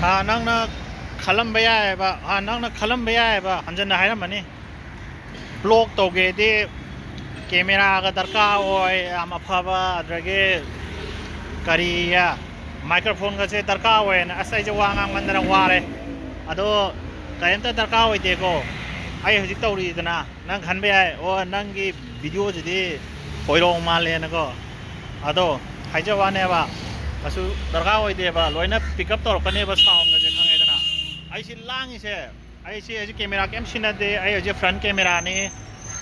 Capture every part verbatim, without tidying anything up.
ꯑꯥ, ꯅꯪꯅ ꯈꯜꯂꯝꯕ ꯌꯥꯏꯑꯕ, ꯑꯥ, ꯅꯪꯅ ꯈꯜꯂꯝꯕ ꯌꯥꯏꯑꯕ, ꯍꯟꯖꯟꯅ ꯍꯥꯏꯔꯝꯃꯅꯤ꯫ ꯕ꯭ꯂꯣꯛ ꯇꯧꯒꯦꯗꯤ ꯀꯦꯃꯦꯔꯥꯒ ꯗꯔꯀꯥꯔ ꯑꯣꯏ, ꯌꯥꯝ ꯑꯐꯕ, ꯑꯗꯨꯗꯒꯤ ꯀꯔꯤ, ꯃꯥꯏꯀ꯭ꯔꯣꯐꯣꯟꯒꯁꯦ ꯗꯔꯀꯥꯔ ꯑꯣꯏꯌꯦꯅ꯫ ꯑꯁ, ꯑꯩꯁꯦ ꯋꯥ ꯉꯥꯡꯃꯟꯗꯅ ꯋꯥꯔꯦ꯫ ꯑꯗꯣ ꯀꯔꯤꯝꯇ ꯗꯔꯀꯥꯔ ꯑꯣꯏꯗꯦꯀꯣ꯫ ꯑꯩ ꯍꯧꯖꯤꯛ ꯇꯧꯔꯤꯗꯅ, ꯅꯪ ꯈꯟꯕ ꯌꯥꯏ, "ꯑꯣ, ꯅꯪꯒꯤ ꯚꯤꯗꯤꯑꯣꯁꯤꯗꯤ ꯍꯣꯏꯔꯣꯡ ꯃꯥꯜꯂꯦꯅꯀꯣ"꯫ ꯑꯗꯣ ꯍꯥꯏꯖꯕ ꯋꯥꯅꯦꯕ, ꯀꯩꯁꯨ ꯗꯔꯀꯥꯔ ꯑꯣꯏꯗꯦꯕ, ꯂꯣꯏꯅ ꯄꯤꯛ ꯑꯞ ꯇꯧꯔꯛꯀꯅꯦꯕ, ꯁꯥꯎꯟꯒꯁꯦ, ꯈꯪꯉꯦꯗꯅ꯫ ꯑꯩꯁꯤ ꯂꯥꯡꯉꯤꯁꯦ, ꯑꯩꯁꯤ ꯍꯧꯖꯤꯛ ꯀꯦꯃꯦꯔꯥ ꯀꯩꯝ ꯁꯤꯖꯤꯟꯅꯗꯦ, ꯑꯩ ꯍꯧꯖꯤꯛ ꯐ꯭ꯔꯟ ꯀꯦꯃꯦꯔꯥꯅꯤ꯫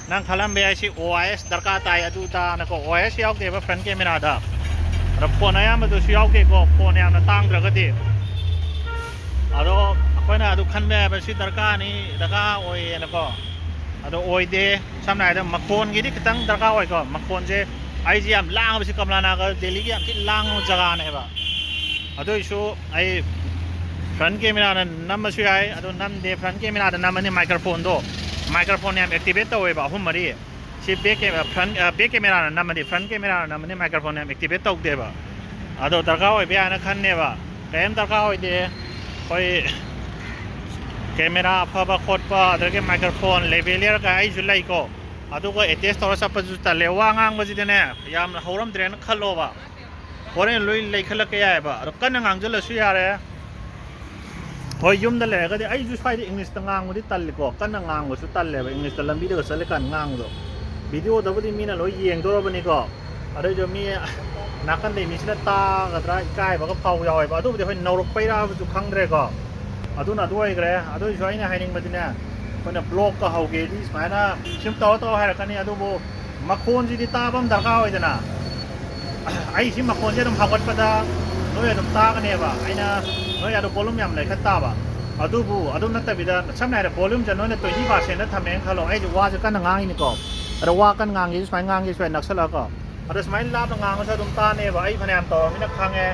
ꯅꯪ ꯈꯜꯂꯝꯕ ꯌꯥꯏ, "ꯁꯤ ꯑꯣ ꯑꯥꯏ ꯑꯦꯁ ꯗꯔꯀꯥꯔ ꯇꯥꯏ, ꯑꯗꯨ ꯗꯥꯅꯀꯣ"꯫ ꯑꯣ ꯑꯥꯏ ꯑꯦꯁ ꯌꯥꯎꯗꯦꯕ ꯐ꯭ꯔꯟ ꯀꯦꯃꯦꯔꯥꯗ꯫ ꯑꯗꯣ ꯐꯣꯟ ꯑꯌꯥꯝꯕꯗꯁꯨ ꯌꯥꯎꯗꯦꯀꯣ, ꯐꯣꯟ ꯌꯥꯝꯅ ꯇꯥꯡꯗ꯭ꯔꯒꯗꯤ꯫ ꯑꯗꯣ ꯑꯩꯈꯣꯏꯅ ꯑꯗꯨ ꯈꯟꯕ ꯌꯥꯏꯕ, ꯁꯤ ꯗꯔꯀꯥꯔꯅꯤ, ꯗꯔꯀꯥꯔ ꯑꯣꯏꯌꯦꯅꯀꯣ꯫ ꯑꯗꯣ ꯑꯣꯏꯗꯦ꯫ ꯁꯝꯅ ꯍꯥꯏꯔꯕꯗ ꯃꯈꯣꯟꯒꯤꯗꯤ ꯈꯤꯇꯪ ꯗꯔꯀꯥꯔ ꯑꯣꯏꯀꯣ꯫ ꯃꯈꯣꯟꯁꯦ, ꯑꯩꯁꯦ ꯌꯥꯝ ꯂꯥꯡꯉꯕꯁꯤ, ꯀꯃꯂꯥ ꯅꯥꯒꯔ ꯗꯦꯜꯂꯤꯒꯤ ꯌꯥꯝ ꯊꯤꯅ ꯂꯥꯡꯕ ꯖꯒꯥꯅꯦꯕ꯫ ꯑꯗꯨꯏꯁꯨ ꯑꯩ ꯐ꯭ꯔꯟ ꯀꯦꯃꯦꯔꯥꯅ ꯅꯝꯃꯁꯨ ꯌꯥꯏ, ꯑꯗꯣ ꯅꯝꯗꯦ꯫ ꯐ꯭ꯔꯟ ꯀꯦꯃꯦꯔꯥꯗ ꯅꯝꯃꯅꯤ, ꯃꯥꯏꯀ꯭ꯔꯣꯐꯣꯟꯗꯣ, ꯃꯥꯏꯀ꯭ꯔꯣꯐꯣꯟ ꯌꯥꯝ ꯑꯦꯛꯇꯤꯚꯦꯠ ꯇꯧꯋꯦꯕ, ꯑꯍꯨꯝ ꯃꯔꯤ꯫ ꯁꯤ ꯕꯦꯛ ꯀꯦ-, ꯐ꯭ꯔꯟ, ꯑ, ꯕꯦꯛ ꯀꯦꯃꯦꯔꯥꯅ ꯅꯝꯃꯅꯤ, ꯐ꯭ꯔꯟ ꯀꯦꯃꯦꯔꯥꯅ ꯅꯝꯃꯅꯤ, ꯃꯥꯏꯀ꯭ꯔꯣꯐꯣꯟ ꯌꯥꯝ ꯑꯦꯛꯇꯤꯚꯦꯠ ꯇꯧꯗꯦꯕ꯫ ꯑꯗꯣ ꯗꯔꯀꯥꯔ ꯑꯣꯏꯕ ꯌꯥꯏꯅ ꯈꯟꯅꯦꯕ꯫ ꯀꯔꯤꯝ ꯗꯔꯀꯥꯔ ꯑꯣꯏꯗꯦ꯫ ꯑꯩꯈꯣꯏ ꯀꯦꯃꯦꯔꯥ ꯑꯐꯕ ꯈꯣꯠꯄ, ꯑꯗꯨꯗꯒꯤ ꯃꯥꯏꯀ꯭ꯔꯣꯐꯣꯟ, ꯂꯦꯕꯦꯂꯤꯌꯔꯒ ꯑꯩꯁꯨ ꯂꯩꯀꯣ꯫ ꯑꯗꯨꯒ ꯑꯦꯇꯦꯁ ꯇꯧꯔ ꯆꯠꯄꯁꯨ ꯇꯜꯂꯦ꯫ ꯋꯥ ꯉꯥꯡꯕꯁꯤꯗꯤꯅꯦ, ꯌꯥꯝꯅ ꯍꯧꯔꯝꯗ꯭ꯔꯦꯅ ꯈꯜꯂꯣꯕ, ꯍꯣꯔꯦꯟ ꯂꯣꯏ ꯂꯩꯈꯠꯂꯛꯀꯦ ꯌꯥꯏꯑꯕ꯫ ꯑꯗꯣ ꯀꯟꯅ ꯉꯥꯡꯖꯜꯂꯁꯨ ꯌꯥꯔꯦ꯫ ꯍꯣꯏ, ꯌꯨꯝꯗ ꯂꯩꯔꯒꯗꯤ ꯑꯩꯁꯨ ꯁ꯭ꯋꯥꯏꯗ ꯏꯪꯂꯤꯁꯇ ꯉꯥꯡꯕꯗꯤ ꯇꯜꯂꯤꯀꯣ, ꯀꯟꯅ ꯉꯥꯡꯕꯁꯨ ꯇꯜꯂꯦꯕ ꯏꯪꯂꯤꯁꯇ ꯂꯝꯕꯤꯗꯒ ꯆꯠꯂꯀꯥꯟꯗ ꯉꯥꯡꯕꯗꯣ꯫ ꯚꯤꯗꯤꯑꯣꯗꯕꯨꯗꯤ ꯃꯤꯅ ꯂꯣꯏ ꯌꯦꯡꯗꯣꯔꯕꯅꯤꯀꯣ, ꯑꯗꯨꯏꯁꯨ ꯃꯤ ꯅꯥꯀꯟꯗꯩ ꯃꯤꯁꯤꯅ ꯇꯥꯒꯗ꯭ꯔꯥ ꯏꯀꯥꯏꯕꯒ ꯐꯥꯎꯕ ꯌꯥꯎꯋꯦꯕ꯫ ꯑꯗꯨꯕꯨꯗꯤ ꯍꯣꯏ, ꯅꯧꯔꯛꯄꯩꯔꯥꯕꯨꯁꯨ ꯈꯪꯗ꯭ꯔꯦꯀꯣ꯫ ꯑꯗꯨꯅ ꯑꯗꯨ ꯑꯣꯏꯈ꯭ꯔꯦ꯫ ꯑꯗꯨꯏꯁꯨ ꯑꯩꯅ ꯍꯥꯏꯅꯤꯡꯕꯗꯤꯅꯦ, ꯑꯩꯈꯣꯏꯅ ꯕ꯭ꯂꯣꯛꯀ ꯍꯧꯒꯦꯗꯤ ꯁꯨꯃꯥꯏꯅ ꯁꯨꯝ ꯇꯧꯔ ꯇꯧꯔ ꯍꯥꯏꯔꯛꯀꯅꯤ, ꯑꯗꯨꯕꯨ ꯃꯈꯣꯟꯁꯤꯗꯤ ꯇꯥꯕ ꯑꯃ ꯗꯔꯀꯥꯔ ꯑꯣꯏꯗꯅ꯫ ꯑꯩ ꯁꯤ ꯃꯈꯣꯟꯁꯦ ꯑꯗꯨꯝ ꯍꯧꯒꯠꯄꯗ ꯅꯣꯏ ꯑꯗꯨꯝ ꯇꯥꯒꯅꯦꯕ꯫ ꯑꯩꯅ ꯅꯣꯏ ꯑꯗꯣ ꯕꯣꯂꯨꯝ ꯌꯥꯝ ꯂꯩꯈꯠ ꯇꯥꯕ꯫ ꯑꯗꯨꯕꯨ ꯑꯗꯨ ꯅꯠꯇꯕꯤꯗ, ꯁꯝꯅ ꯍꯥꯏꯔꯕꯗ, ꯕꯣꯂꯨꯝꯁꯦ ꯅꯣꯏꯅ ꯇ꯭ꯋꯦꯟꯇꯤ ꯄꯥꯔꯁꯦꯟꯗ ꯊꯝꯃꯦꯅ ꯈꯜꯂꯣ, ꯑꯩꯁꯦ ꯋꯥꯁꯦ ꯀꯟꯅ ꯉꯥꯡꯉꯤꯅꯤꯀꯣ꯫ ꯑꯗꯣ ꯋꯥ ꯀꯟꯅ ꯉꯥꯡꯒꯦꯁꯨ ꯁꯨꯃꯥꯏꯅ ꯉꯥꯡꯒꯦ, ꯁꯨꯃꯥꯏꯅ ꯅꯛꯁꯜꯂꯒꯀꯣ꯫ ꯑꯗꯣ ꯁꯨꯃꯥꯏꯅ ꯂꯥꯞꯅ ꯉꯥꯡꯉꯁꯨ ꯑꯗꯨꯝ ꯇꯥꯅꯦꯕ, ꯑꯩ ꯐꯅꯌꯥꯝ ꯇꯧꯔꯃꯤꯅ ꯈꯪꯉꯦ꯫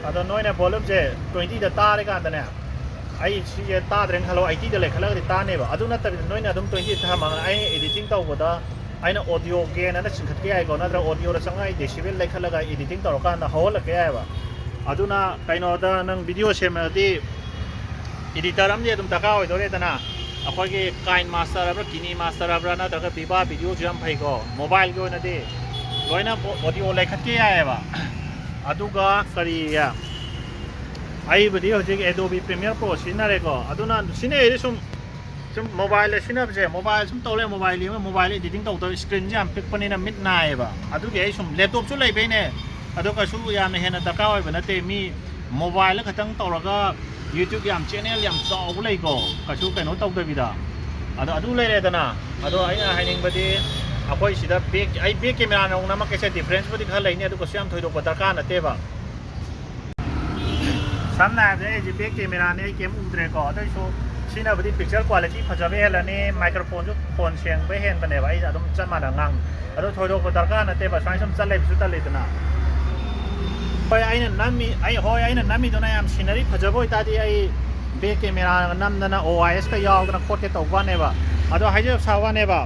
ꯑꯗꯣ ꯅꯣꯏꯅ ꯕꯣꯂꯨꯝꯁꯦ ꯇ꯭ꯋꯦꯟꯇꯤꯗ ꯇꯥꯔꯀꯥꯟꯗꯅꯦ, ꯑꯩ ꯁꯤꯁꯦ ꯇꯥꯗ꯭ꯔꯦꯅ ꯈꯜꯂꯣ, ꯑꯩꯠꯇꯤꯗ ꯂꯩꯈꯠꯂꯒꯗꯤ ꯇꯥꯅꯦꯕ꯫ ꯑꯗꯨ ꯅꯠꯇꯕꯤꯗ ꯅꯣꯏꯅ ꯑꯗꯨꯝ ꯇ꯭ꯋꯦꯟꯇꯤꯗ ꯊꯝꯃꯒ ꯑꯩꯅ ꯑꯦꯗꯤꯇꯤꯡ ꯇꯧꯕꯗ ꯑꯩꯅ ꯑꯣꯗꯤꯑꯣ ꯒꯦꯟ ꯑꯅ ꯆꯤꯡꯈꯠꯀꯦ ꯌꯥꯏꯀꯣ, ꯅꯠꯇ꯭ꯔꯒ ꯑꯣꯗꯤꯑꯣꯗ ꯆꯪꯉꯒ ꯑꯩ ꯗꯦꯁꯤꯕꯦꯜ ꯂꯩꯈꯠꯂꯒ ꯑꯦꯗꯤꯇꯤꯡ ꯇꯧꯔꯀꯥꯟꯗ ꯍꯧꯍꯜꯂꯛꯀꯦ ꯌꯥꯏꯑꯕ꯫ ꯑꯗꯨꯅ ꯀꯩꯅꯣꯗ ꯅꯪ ꯚꯤꯗꯤꯑꯣ ꯁꯦꯝꯃꯗꯤ ꯏꯗꯤꯇꯔ ꯑꯃꯗꯤ ꯑꯗꯨꯝ ꯗꯔꯀꯥꯔ ꯑꯣꯏꯗꯣꯔꯦꯗꯅ꯫ ꯑꯩꯈꯣꯏꯒꯤ ꯀꯥꯏꯟ ꯃꯥꯁꯇꯔ ꯍꯥꯏꯕ꯭ꯔꯥ, ꯀꯤꯅꯤ ꯃꯥꯁꯇꯔ ꯍꯥꯏꯕ꯭ꯔꯥ, ꯅꯠꯇ꯭ꯔꯒ ꯚꯤꯚꯥ ꯚꯤꯗꯤꯑꯣꯁꯨ ꯌꯥꯝ ꯐꯩꯀꯣ꯫ ꯃꯣꯕꯥꯏꯜꯒꯤ ꯑꯣꯏꯅꯗꯤ ꯂꯣꯏꯅ ꯑꯣꯗꯤꯑꯣ ꯂꯩꯈꯠꯀꯦ ꯌꯥꯏꯑꯕ꯫ ꯑꯗꯨꯒ ꯀꯔꯤ, ꯑꯩꯕꯨꯗꯤ ꯍꯧꯖꯤꯛ Adobe Premiere Pro ꯁꯤꯖꯤꯟꯅꯔꯦꯀꯣ꯫ ꯑꯗꯨꯅ ꯁꯤꯖꯤꯟꯅꯩꯁꯦ ꯁꯨꯝ ꯁꯨꯝ ꯃꯣꯕꯥꯏꯜꯗ ꯁꯤꯖꯤꯟꯅꯕꯁꯦ, ꯃꯣꯕꯥꯏꯜ ꯁꯨꯝ ꯇꯧꯔꯦ, ꯃꯣꯕꯥꯏꯜ ꯌꯦꯡꯉꯒ ꯃꯣꯕꯥꯏꯜ ꯏꯗꯤꯇꯤꯡ ꯇꯧꯗꯕ, ꯁ꯭ꯀ꯭ꯔꯤꯟꯁꯦ ꯌꯥꯝ ꯄꯤꯛꯄꯅꯤꯅ ꯃꯤꯠ ꯅꯥꯏꯌꯦꯕ꯫ ꯑꯗꯨꯒꯤ ꯑꯩ ꯁꯨꯝ ꯂꯦꯞꯇꯣꯞꯁꯨ ꯂꯩꯕꯩꯅꯦ꯫ ꯑꯗꯣ ꯀꯩꯁꯨ ꯌꯥꯝꯅ ꯍꯦꯟꯅ ꯗꯔꯀꯥꯔ ꯑꯣꯏꯕ ꯅꯠꯇꯦ꯫ ꯃꯤ ꯃꯣꯕꯥꯏꯜꯗ ꯈꯛꯇꯪ ꯇꯧꯔꯒ YouTube ꯌꯥꯝ ꯆꯦꯅꯦꯜ ꯌꯥꯝ ꯆꯥꯎꯕ ꯂꯩꯀꯣ, ꯀꯩꯁꯨ ꯀꯩꯅꯣ ꯇꯧꯗꯕꯤꯗ꯫ ꯑꯗꯣ ꯑꯗꯨ ꯂꯩꯔꯦꯗꯅ꯫ ꯑꯗꯣ ꯑꯩꯅ ꯍꯥꯏꯅꯤꯡꯕꯗꯤ ꯑꯩꯈꯣꯏ ꯁꯤꯗ ꯕꯦꯛ, ꯑꯩ ꯕꯦꯛ ꯀꯦꯃꯦꯔꯥꯅ ꯑꯃꯨꯛ ꯅꯝꯃꯛꯀꯦꯁꯦ, ꯗꯤꯐ꯭ꯔꯦꯟꯁꯄꯨꯗꯤ ꯈꯔ ꯂꯩꯅꯤ, ꯑꯗꯨ ꯀꯩꯁꯨ ꯌꯥꯝ ꯊꯣꯏꯗꯣꯛꯄ ꯗꯔꯀꯥꯔ ꯅꯠꯇꯦꯕ꯫ ꯁꯝꯅ ꯍꯥꯏꯔꯕꯗ ꯑꯩꯁꯦ ꯕꯦꯛ ꯀꯦꯃꯦꯔꯥꯅꯦ, ꯑꯩ ꯀꯩꯝ ꯎꯗ꯭ꯔꯦꯀꯣ꯫ ꯑꯗꯨꯏꯁꯨ ꯁꯤꯅꯕꯨꯗꯤ ꯄꯤꯛꯆꯔ ꯀ꯭ꯋꯥꯂꯤꯇꯤ ꯐꯖꯕ ꯍꯦꯜꯂꯅꯤ, ꯃꯥꯏꯀ꯭ꯔꯣꯐꯣꯟꯁꯨ ꯐꯣꯟ ꯁꯦꯡꯕ ꯍꯦꯟꯕꯅꯦꯕ꯫ ꯑꯩ ꯑꯗꯨꯝ ꯆꯞ ꯃꯥꯟꯅ ꯉꯥꯡ, ꯑꯗꯣ ꯊꯣꯏꯗꯣꯛꯄ ꯗꯔꯀꯥꯔ ꯅꯠꯇꯦꯕ꯫ ꯁꯨꯃꯥꯏꯅ ꯁꯨꯝ ꯆꯠ ꯂꯩꯕꯁꯨ ꯇꯜꯂꯤꯗꯅ꯫ ꯍꯣꯏ, ꯑꯩꯅ ꯅꯝꯃꯤ, ꯑꯩ, ꯍꯣꯏ, ꯑꯩꯅ ꯅꯝꯃꯤꯗꯨꯅ ꯌꯥꯝ ꯁꯤꯅꯔꯤ ꯐꯖꯕ ꯑꯣꯏꯇꯥꯔꯗꯤ ꯑꯩ ꯕꯦꯛ ꯀꯦꯃꯦꯔꯥꯒ ꯅꯝꯗꯅ ꯑꯣ ꯑꯥꯏ ꯑꯦꯁꯀ ꯌꯥꯎꯗꯅ ꯈꯣꯠꯀꯦ ꯇꯧꯕ ꯋꯥꯅꯦꯕ꯫ ꯑꯗꯣ ꯍꯥꯏꯖꯕ ꯁꯥꯕ ꯋꯥꯅꯦꯕ,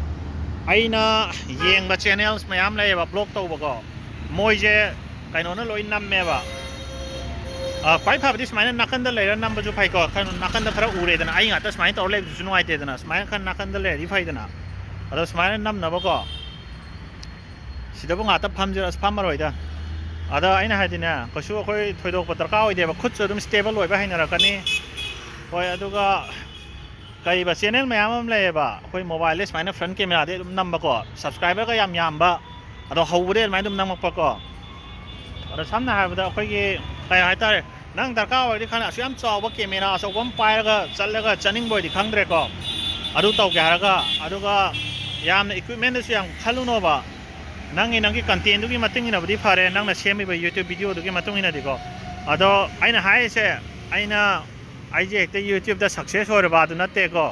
ꯑꯩꯅ ꯌꯦꯡꯕ ꯆꯦꯅꯦꯜꯁ ꯃꯌꯥꯝ ꯂꯩꯌꯦꯕ ꯕ꯭ꯂꯣꯛ ꯇꯧꯕꯀꯣ, ꯃꯣꯏꯁꯦ ꯀꯩꯅꯣꯅ ꯂꯣꯏ ꯅꯝꯃꯦꯕ꯫ ꯑ, ꯈ꯭ꯋꯥꯏ ꯐꯕꯗꯤ ꯁꯨꯃꯥꯏꯅ ꯅꯥꯀꯟꯗ ꯂꯩꯔ ꯅꯝꯕꯁꯨ ꯐꯩꯀꯣ꯫ ꯈꯔ ꯅꯥꯀꯟꯗ ꯈꯔ ꯎꯔꯦꯗꯅ, ꯑꯩ ꯉꯥꯛꯇ ꯁꯨꯃꯥꯏꯅ ꯇꯧꯔ ꯂꯩꯕꯗꯨꯁꯨ ꯅꯨꯡꯉꯥꯏꯇꯦꯗꯅ꯫ ꯁꯨꯃꯥꯏꯅ ꯈꯔ ꯅꯥꯀꯟꯗ ꯂꯩꯔꯗꯤ ꯐꯩꯗꯅ꯫ ꯑꯗꯣ ꯁꯨꯃꯥꯏꯅ ꯅꯝꯅꯕꯀꯣ꯫ ꯁꯤꯗꯕꯨ ꯉꯥꯛꯇ ꯐꯝꯁꯤꯔ? ꯑꯁ, ꯐꯝꯃꯔꯣꯏꯗ꯫ ꯑꯗ ꯑꯩꯅ ꯍꯥꯏꯗꯤꯅꯦ, ꯀꯩꯁꯨ ꯑꯩꯈꯣꯏ ꯊꯣꯏꯗꯣꯛꯄ ꯗꯔꯀꯥꯔ ꯑꯣꯏꯗꯦꯕ꯫ ꯈꯨꯠꯁꯨ ꯑꯗꯨꯝ ꯁ꯭ꯇꯦꯕꯜ ꯑꯣꯏꯕ ꯍꯩꯅꯔꯛꯀꯅꯤ꯫ ꯍꯣꯏ, ꯑꯗꯨꯒ ꯀꯩꯕ, ꯆꯦꯅꯦꯜ ꯃꯌꯥꯝ ꯑꯃ ꯂꯩꯌꯦꯕ, ꯑꯩꯈꯣꯏ ꯃꯣꯕꯥꯏꯜꯗ ꯁꯨꯃꯥꯏꯅ ꯐ꯭ꯔꯟ ꯀꯦꯃꯦꯔꯥꯗꯤ ꯑꯗꯨꯝ ꯅꯝꯕꯀꯣ, ꯁꯕꯁꯀ꯭ꯔꯥꯏꯕꯔꯒ ꯌꯥꯝ ꯌꯥꯝꯕ, ꯑꯗꯣ ꯍꯧꯕꯗꯩ ꯑꯗꯨꯃꯥꯏꯅ ꯑꯗꯨꯝ ꯅꯝꯃꯛꯄꯀꯣ꯫ ꯑꯗꯣ ꯁꯝꯅ ꯍꯥꯏꯔꯕꯗ ꯑꯩꯈꯣꯏꯒꯤ, ꯀꯩ ꯍꯥꯏꯇꯥꯔꯦ, ꯅꯪ ꯗꯔꯀꯥꯔ ꯑꯣꯏꯔꯗꯤ ꯈꯪꯗꯦ, ꯑꯁꯨꯛ ꯌꯥꯝ ꯆꯥꯎꯕ ꯀꯦꯃꯦꯔꯥ ꯑꯆꯧꯕ ꯑꯃ ꯄꯥꯏꯔꯒ ꯆꯠꯂꯒ ꯆꯠꯅꯤꯡꯕ ꯑꯣꯏꯗꯤ ꯈꯪꯗ꯭ꯔꯦꯀꯣ, ꯑꯗꯨ ꯇꯧꯒꯦ ꯍꯥꯏꯔꯒ꯫ ꯑꯗꯨꯒ ꯌꯥꯝꯅ ꯏꯀ꯭ꯋꯤꯞꯃꯦꯟꯗꯁꯨ ꯌꯥꯝ ꯈꯜꯂꯨꯅꯣꯕ, ꯅꯪꯒꯤ, ꯅꯪꯒꯤ ꯀꯟꯇꯦꯟꯗꯨꯒꯤ ꯃꯇꯨꯡ ꯏꯟꯅꯕꯨꯗꯤ ꯐꯔꯦ, ꯅꯪꯅ ꯁꯦꯝꯃꯤꯕ ꯌꯨꯇ꯭ꯌꯨꯕ ꯚꯤꯗꯤꯑꯣꯗꯨꯒꯤ ꯃꯇꯨꯡ ꯏꯟꯅꯗꯤꯀꯣ꯫ ꯑꯗꯣ ꯑꯩꯅ ꯍꯥꯏꯔꯤꯁꯦ, ꯑꯩꯅ, ꯑꯩꯁꯦ ꯍꯦꯛꯇ ꯌꯨꯇ꯭ꯌꯨꯕꯇ ꯁꯛꯁꯦꯁ ꯑꯣꯏꯔꯕ ꯑꯗꯨ ꯅꯠꯇꯦꯀꯣ꯫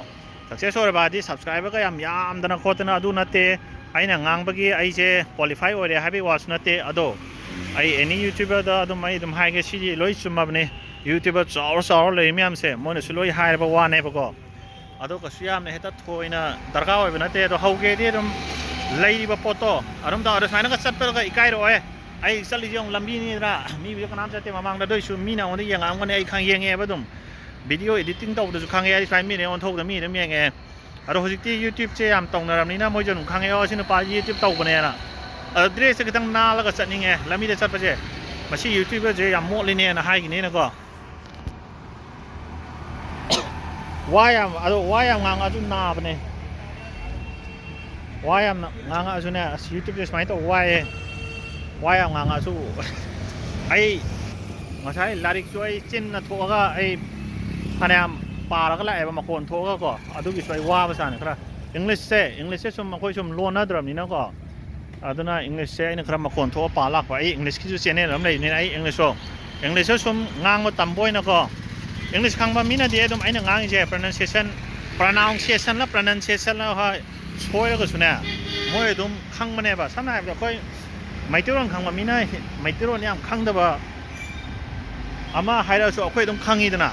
ꯁꯛꯁꯦꯁ ꯑꯣꯏꯔꯕꯗꯤ ꯁꯕꯁꯀ꯭ꯔꯥꯏꯕꯔꯒ ꯌꯥꯝ ꯌꯥꯝꯗꯅ ꯈꯣꯠꯇꯅ ꯑꯗꯨ ꯅꯠꯇꯦ꯫ ꯑꯩꯅ ꯉꯥꯡꯕꯒꯤ ꯑꯩꯁꯦ ꯀ꯭ꯋꯥꯂꯤꯐꯥꯏ ꯑꯣꯏꯔꯦ ꯍꯥꯏꯕꯒꯤ ꯋꯥꯁꯨ ꯅꯠꯇꯦ꯫ ꯑꯗꯣ ꯑꯩ ꯑꯦꯅꯤ ꯌꯨꯇ꯭ꯌꯨꯕꯔꯗ ꯑꯗꯨꯝ ꯑꯩ ꯑꯗꯨꯝ ꯍꯥꯏꯒꯦ, ꯁꯤꯗꯤ ꯂꯣꯏ ꯆꯨꯝꯃꯕꯅꯦ꯫ ꯌꯨꯇ꯭ꯌꯨꯕꯔ ꯆꯥꯎꯔ ꯆꯥꯎꯔ ꯂꯩꯔꯤ ꯃꯌꯥꯝꯁꯦ, ꯃꯣꯏꯅꯁꯨ ꯂꯣꯏ ꯍꯥꯏꯔꯕ ꯋꯥꯅꯦꯕꯀꯣ꯫ ꯑꯗꯣ ꯀꯩꯁꯨ ꯌꯥꯝꯅ ꯍꯦꯛꯇ ꯊꯣꯏꯅ ꯗꯔꯀꯥꯔ ꯑꯣꯏꯕ ꯅꯠꯇꯦ꯫ ꯑꯗꯣ ꯍꯧꯒꯦꯗꯤ ꯑꯗꯨꯝ ꯂꯩꯔꯤꯕ ꯄꯣꯠꯇꯣ ꯑꯗꯨꯝ ꯇꯧ꯫ ꯑꯗꯣ ꯁꯨꯃꯥꯏꯅꯒ ꯆꯠꯄꯗꯒ ꯏꯀꯥꯏꯔꯛꯑꯣꯏ꯫ ꯑꯩ ꯆꯠꯂꯤꯁꯦ ꯑꯃꯨꯛ ꯂꯝꯕꯤꯅꯤꯗꯅ, ꯃꯤꯕꯨꯗꯤ ꯀꯅꯥꯝ ꯆꯠꯇꯦ ꯃꯃꯥꯡꯗ꯫ ꯑꯗꯨ ꯑꯣꯏꯁꯨ ꯃꯤꯅ ꯑꯩꯉꯣꯟꯗ ꯌꯦꯡꯉꯛꯑꯝꯒꯅꯤ, ꯑꯩ ꯈꯪ ꯌꯦꯡꯉꯦꯕ ꯑꯗꯨꯝ꯫ ꯚꯤꯗꯤꯑꯣ ꯏꯗꯤꯇꯤꯡ ꯇꯧꯕꯗꯁꯨ ꯈꯪꯉꯦ, ꯑꯩ ꯁꯨꯃꯥꯏꯅ ꯃꯤꯅ ꯑꯣꯟꯊꯣꯛꯇ ꯃꯤ ꯑꯗꯨꯝ ꯌꯦꯡꯉꯛꯑꯦ꯫ ꯑꯗꯣ ꯍꯧꯖꯤꯛꯇꯤ ꯌꯨꯇ꯭ꯌꯨꯕꯁꯦ ꯌꯥꯝ ꯇꯧꯅꯔꯕꯅꯤꯅ ꯃꯣꯏꯁꯨ ꯑꯗꯨꯝ ꯈꯪꯉꯦ, "ꯑꯣ, ꯁꯤ ꯅꯨꯄꯥꯁꯤ ꯌꯨꯇ꯭ꯌꯨꯕ ꯇꯧꯕꯅꯦꯅ"꯫ ꯑꯗꯣ ꯗ꯭ꯔꯦꯁꯁꯦ ꯈꯤꯇꯪ ꯅꯥꯜꯂꯒ ꯆꯠꯅꯤꯡꯉꯦ ꯂꯝꯕꯤꯗ ꯆꯠꯄꯁꯦ꯫ "ꯃꯁꯤ ꯌꯨꯇ꯭ꯌꯨꯕꯔꯁꯦ ꯌꯥꯝ ꯃꯣꯠꯂꯤꯅꯦꯅ" ꯍꯥꯏꯈꯤꯅꯦꯅꯀꯣ꯫ ꯋꯥ ꯌꯥꯝ, ꯑꯗꯣ ꯋꯥ ꯌꯥꯝ ꯉꯥꯡꯉꯛꯑꯁꯨ ꯅꯥꯕꯅꯦ꯫ ꯋꯥ ꯌꯥꯝꯅ ꯉꯥꯡꯉꯛꯑꯁꯨꯅꯦ, "ꯑꯁ, ꯌꯨꯇ꯭ꯌꯨꯕꯁꯦ ꯁꯨꯃꯥꯏꯅ ꯇꯧꯕ ꯋꯥꯏꯑꯦ, ꯋꯥ ꯌꯥꯝ ꯉꯥꯡꯉꯛꯑꯁꯨ"꯫ ꯑꯩ ꯉꯁꯥꯏ ꯂꯥꯏꯔꯤꯛꯁꯨ ꯑꯩ ꯆꯤꯟꯅ ꯊꯣꯛꯑꯒ ꯑꯩ ꯐꯅꯌꯥꯝ ꯄꯥꯔꯒ ꯂꯥꯛꯑꯦꯕ, ꯃꯈꯣꯟ ꯊꯣꯛꯑꯒꯀꯣ꯫ ꯑꯗꯨꯒꯤꯁꯨ ꯑꯩ ꯋꯥꯕ ꯁꯥꯅꯤ ꯈꯔ꯫ ꯏꯪꯂꯤꯁꯁꯦ, ꯏꯪꯂꯤꯁꯁꯦ ꯁꯨꯝ ꯑꯩꯈꯣꯏ ꯁꯨꯝ ꯂꯣꯟꯅꯗ꯭ꯔꯕꯅꯤꯅꯀꯣ꯫ ꯑꯗꯨꯅ ꯏꯪꯂꯤꯁꯁꯦ ꯑꯩꯅ ꯈꯔ ꯃꯈꯣꯟ ꯊꯣꯛꯑ ꯄꯥ ꯂꯥꯛꯄ꯫ ꯑꯩ ꯏꯪꯂꯤꯁꯀꯤꯁꯨ ꯆꯦꯅꯦꯜ ꯑꯃ ꯂꯩꯕꯅꯤꯅ ꯑꯩ ꯏꯪꯂꯤꯁꯁꯨ, ꯏꯪꯂꯤꯁꯁꯨ ꯁꯨꯝ ꯉꯥꯡꯕ ꯇꯝꯕ ꯑꯣꯏꯅꯀꯣ꯫ ꯏꯪꯂꯤꯁ ꯈꯪꯕ ꯃꯤꯅꯗꯤ ꯑꯗꯨꯝ ꯑꯩꯅ ꯉꯥꯡꯉꯤꯁꯦ pronunciation, pronunciationꯂ pronunciationꯂ, ꯍꯣꯏ, ꯁꯣꯏꯔꯒꯁꯨꯅꯦ, ꯃꯣꯏ ꯑꯗꯨꯝ ꯈꯪꯕꯅꯦꯕ꯫ ꯁꯝꯅ ꯍꯥꯏꯔꯕꯗ ꯑꯩꯈꯣꯏ ꯃꯩꯇꯩꯂꯣꯟ ꯈꯪꯕ ꯃꯤꯅ ꯍꯦ-, ꯃꯩꯇꯩꯂꯣꯟ ꯌꯥꯝ ꯈꯪꯗꯕ ꯑꯃ ꯍꯥꯏꯔꯛꯑꯁꯨ ꯑꯩꯈꯣꯏ ꯑꯗꯨꯝ ꯈꯪꯉꯤꯗꯅ꯫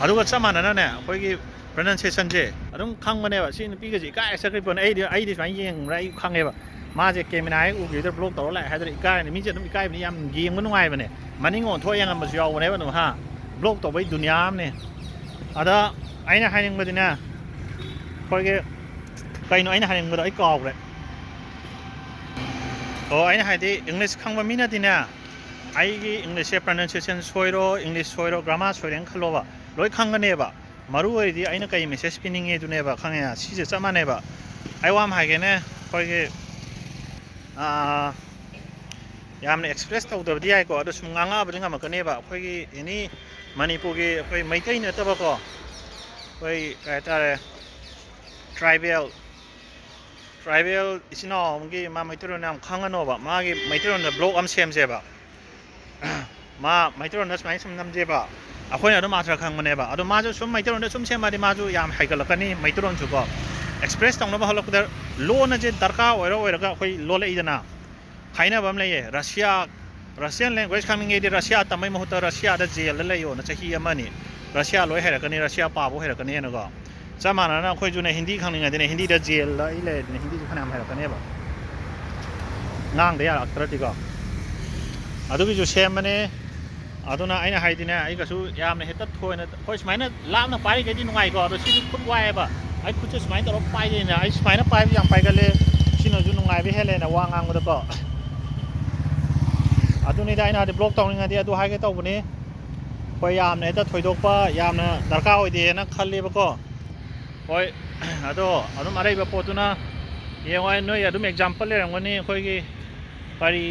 ꯑꯗꯨꯒ ꯆꯞ ꯃꯥꯟꯅꯅꯅꯦ, ꯑꯩꯈꯣꯏꯒꯤ pronunciationꯁꯦ ꯑꯗꯨꯝ ꯈꯪꯕꯅꯦꯕ꯫ ꯁꯤ ꯅꯨꯄꯤꯒꯁꯦ ꯏꯀꯥꯏ ꯆꯠꯈ꯭ꯔꯤ ꯄꯣꯠꯅꯤ꯫ ꯑꯩꯗꯤ, ꯑꯩꯗꯤ ꯁꯨꯃꯥꯏꯅ ꯌꯦꯡꯕ꯭ꯔꯥ ꯑꯩ ꯈꯪꯉꯦꯕ꯫ ꯃꯥꯁꯦ ꯀꯦꯃꯦꯔꯥ ꯍꯦꯛ ꯎꯈꯤꯕꯗ ꯕ꯭ꯂꯣꯛ ꯇꯧꯔ ꯂꯥꯛꯑꯦ ꯍꯥꯏꯗꯅ ꯏꯀꯥꯏꯕꯅꯤ꯫ ꯃꯤꯁꯦ ꯑꯗꯨꯝ ꯏꯀꯥꯏꯕꯅꯤ, ꯌꯥꯝ ꯌꯦꯡꯕ ꯅꯨꯡꯉꯥꯏꯕꯅꯦ꯫ ꯃꯅꯤꯡ ꯑꯣꯟꯊꯣꯛꯑ ꯌꯦꯡꯉꯝꯕꯁꯨ ꯌꯥꯎꯕꯅꯦꯕ ꯑꯗꯨꯝ, ꯍꯥ꯫ ꯕ꯭ꯂꯣꯛ ꯇꯧꯕꯩ ꯗꯨꯅꯤꯌꯥ ꯑꯃꯅꯦ꯫ ꯑꯗ ꯑꯩꯅ ꯍꯥꯏꯅꯤꯡꯕꯗꯤꯅꯦ, ꯑꯩꯈꯣꯏꯒꯤ, ꯀꯩꯅꯣ ꯑꯩꯅ ꯍꯥꯏꯅꯤꯡꯕꯗꯣ ꯑꯩ ꯀꯥꯎꯈ꯭ꯔꯦ꯫ ꯑꯣ, ꯑꯩꯅ ꯍꯥꯏꯗꯤ ꯏꯪꯂꯤꯁ ꯈꯪꯕ ꯃꯤꯅꯗꯤꯅꯦ, ꯑꯩꯒꯤ ꯏꯪꯂꯤꯁꯁꯦ pronunciation ꯁꯣꯏꯔꯣ, ꯏꯪꯂꯤꯁ ꯁꯣꯏꯔꯣ, ꯒ꯭ꯔꯥꯃꯥꯔ ꯁꯣꯏꯔꯦꯅ ꯈꯜꯂꯣꯕ, ꯂꯣꯏ ꯈꯪꯒꯅꯦꯕ꯫ ꯃꯔꯨ ꯑꯣꯏꯔꯤꯗꯤ ꯑꯩꯅ ꯀꯩ ꯃꯦꯁꯦꯖ ꯄꯤꯅꯤꯡꯉꯦ ꯑꯗꯨꯅꯦꯕ, ꯈꯪꯉꯦ? ꯁꯤꯁꯦ ꯆꯞ ꯃꯥꯟꯅꯩꯕ꯫ ꯑꯩ ꯋꯥ ꯑꯃ ꯍꯥꯏꯒꯦꯅꯦ, ꯑꯩꯈꯣꯏꯒꯤ, ꯑꯥ, ꯌꯥꯝꯅ ꯑꯦꯛꯁꯄ꯭ꯔꯦꯁ ꯇꯧꯗꯕꯗꯤ ꯌꯥꯏꯀꯣ, ꯑꯗꯣ ꯁꯨꯝ ꯉꯥꯡꯉꯛꯑꯕꯗꯤ ꯉꯝꯃꯛꯀꯅꯦꯕ꯫ ꯑꯩꯈꯣꯏꯒꯤ ꯑꯦꯅꯤ ꯃꯅꯤꯄꯨꯔꯒꯤ ꯑꯩꯈꯣꯏ ꯃꯩꯇꯩ ꯅꯠꯇꯕꯀꯣ, ꯑꯩꯈꯣꯏ ꯀꯩ ꯍꯥꯏꯇꯥꯔꯦ, ꯇ꯭ꯔꯥꯏꯕꯦꯜ, ꯇ꯭ꯔꯥꯏꯕꯦꯜ ꯏꯆꯤꯟ ꯏꯅꯥꯎ ꯑꯃꯒꯤ ꯃꯥ ꯃꯩꯇꯩꯂꯣꯟ ꯌꯥꯝ ꯈꯪꯉꯅꯣꯕ, ꯃꯥꯒꯤ ꯃꯩꯇꯩꯂꯣꯟꯗ ꯕ꯭ꯂꯣꯛ ꯑꯃ ꯁꯦꯝꯁꯦꯕ꯫ ꯃꯥ ꯃꯩꯇꯩꯂꯣꯟꯗ ꯁꯨꯃꯥꯏꯅ ꯁꯨꯝ ꯅꯝꯖꯦꯕ, ꯑꯩꯈꯣꯏꯅ ꯑꯗꯨꯝ ꯑꯥꯊ꯭ꯔ ꯈꯪꯕꯅꯦꯕ꯫ ꯑꯗꯣ ꯃꯥꯁꯨ ꯁꯨꯝ ꯃꯩꯇꯩꯂꯣꯟꯗ ꯁꯨꯝ ꯁꯦꯝꯃꯗꯤ ꯃꯥꯁꯨ ꯌꯥꯝ ꯍꯩꯒꯠꯂꯛꯀꯅꯤ ꯃꯩꯇꯩꯂꯣꯟꯁꯨꯀꯣ꯫ ꯑꯦꯛꯁꯄ꯭ꯔꯦꯁ ꯇꯧꯅꯕ ꯍꯣꯠꯂꯛꯄꯗ ꯂꯣꯟ ꯑꯁꯦ ꯗꯔꯀꯥꯔ ꯑꯣꯏꯔ ꯑꯣꯏꯔꯒ ꯑꯩꯈꯣꯏ ꯂꯣꯜꯂꯛꯏꯗꯅ꯫ ꯍꯥꯏꯅꯕ ꯑꯃ ꯂꯩꯌꯦ, ꯔꯁꯤꯌꯥ, ꯔꯁꯤꯌꯥꯟ ꯂꯦꯡꯒ꯭ꯋꯦꯖ ꯈꯪꯅꯤꯡꯉꯦꯗꯤ ꯔꯁꯤꯌꯥ ꯇꯝꯕꯩ ꯃꯍꯨꯠꯇ ꯔꯁꯤꯌꯥꯗ ꯖꯦꯜꯗ ꯂꯩꯌꯣꯅ ꯆꯍꯤ ꯑꯃꯅꯤ꯫ ꯔꯁꯤꯌꯥ ꯂꯣꯏ ꯍꯩꯔꯛꯀꯅꯤ, ꯔꯁꯤꯌꯥ ꯄꯥꯕ ꯍꯩꯔꯛꯀꯅꯤꯅꯀꯣ꯫ ꯆꯞ ꯃꯥꯟꯅꯅ ꯑꯩꯈꯣꯏꯁꯨꯅꯦ ꯍꯤꯟꯗꯤ ꯈꯪꯅꯤꯡꯉꯗꯤꯅꯦ ꯍꯤꯟꯗꯤꯗ ꯖꯦꯜꯗ ꯑꯩ ꯂꯩꯔꯗꯤꯅꯦ ꯍꯤꯟꯗꯤꯁꯨ ꯐꯅꯌꯥꯝ ꯍꯩꯔꯛꯀꯅꯦꯕ꯫ ꯉꯥꯡꯗ ꯌꯥꯔꯛꯇ꯭ꯔꯗꯤꯀꯣ꯫ ꯑꯗꯨꯒꯤꯁꯨ ꯁꯦꯝꯕꯅꯦ꯫ ꯑꯗꯨꯅ ꯑꯩꯅ ꯍꯥꯏꯗꯤꯅꯦ, ꯑꯩ ꯀꯩꯁꯨ ꯌꯥꯝꯅ ꯍꯦꯛꯇ ꯊꯣꯏꯅ, ꯍꯣꯏ, ꯁꯨꯃꯥꯏꯅ ꯂꯥꯞꯅ ꯄꯥꯏꯔꯤꯈꯩꯗꯤ ꯅꯨꯡꯉꯥꯏꯀꯣ, ꯑꯗꯣ ꯁꯤꯗꯤ ꯈꯨꯠ ꯋꯥꯏꯑꯦꯕ꯫ ꯑꯩ ꯈꯨꯠꯁꯦ ꯁꯨꯃꯥꯏꯅ ꯇꯧꯔꯒ ꯄꯥꯏꯗꯣꯏꯅꯦ, ꯑꯩ ꯁꯨꯃꯥꯏꯅ ꯄꯥꯏꯕ ꯌꯥꯝ ꯄꯥꯏꯒꯜꯂꯦ꯫ ꯁꯤꯅꯁꯨ ꯅꯨꯡꯉꯥꯏꯕ ꯍꯦꯜꯂꯦꯅ ꯋꯥ ꯉꯥꯡꯕꯗꯀꯣ꯫ ꯑꯗꯨꯅꯤꯗ ꯑꯩꯅ ꯍꯥꯏꯗꯤ, ꯕ꯭ꯂꯣꯛ ꯇꯧꯅꯤꯡꯉꯗꯤ ꯑꯗꯨ ꯍꯥꯏꯒꯦ ꯇꯧꯕꯅꯤ꯫ ꯍꯣꯏ, ꯌꯥꯝꯅ ꯍꯦꯛꯇ ꯊꯣꯏꯗꯣꯛꯄ ꯌꯥꯝꯅ ꯗꯔꯀꯥꯔ ꯑꯣꯏꯗꯦꯅ ꯈꯜꯂꯦꯕꯀꯣ꯫ ꯍꯣꯏ, ꯑꯗꯣ ꯑꯗꯨꯝ ꯑꯔꯩꯕ ꯄꯣꯠꯇꯨꯅ ꯌꯦꯡꯉꯣ꯫ ꯅꯣꯏ ꯑꯗꯨꯝ ꯑꯦꯛꯖꯥꯝꯄꯜ ꯂꯩꯔꯝꯒꯅꯤ, ꯑꯩꯈꯣꯏꯒꯤ ꯀꯔꯤ,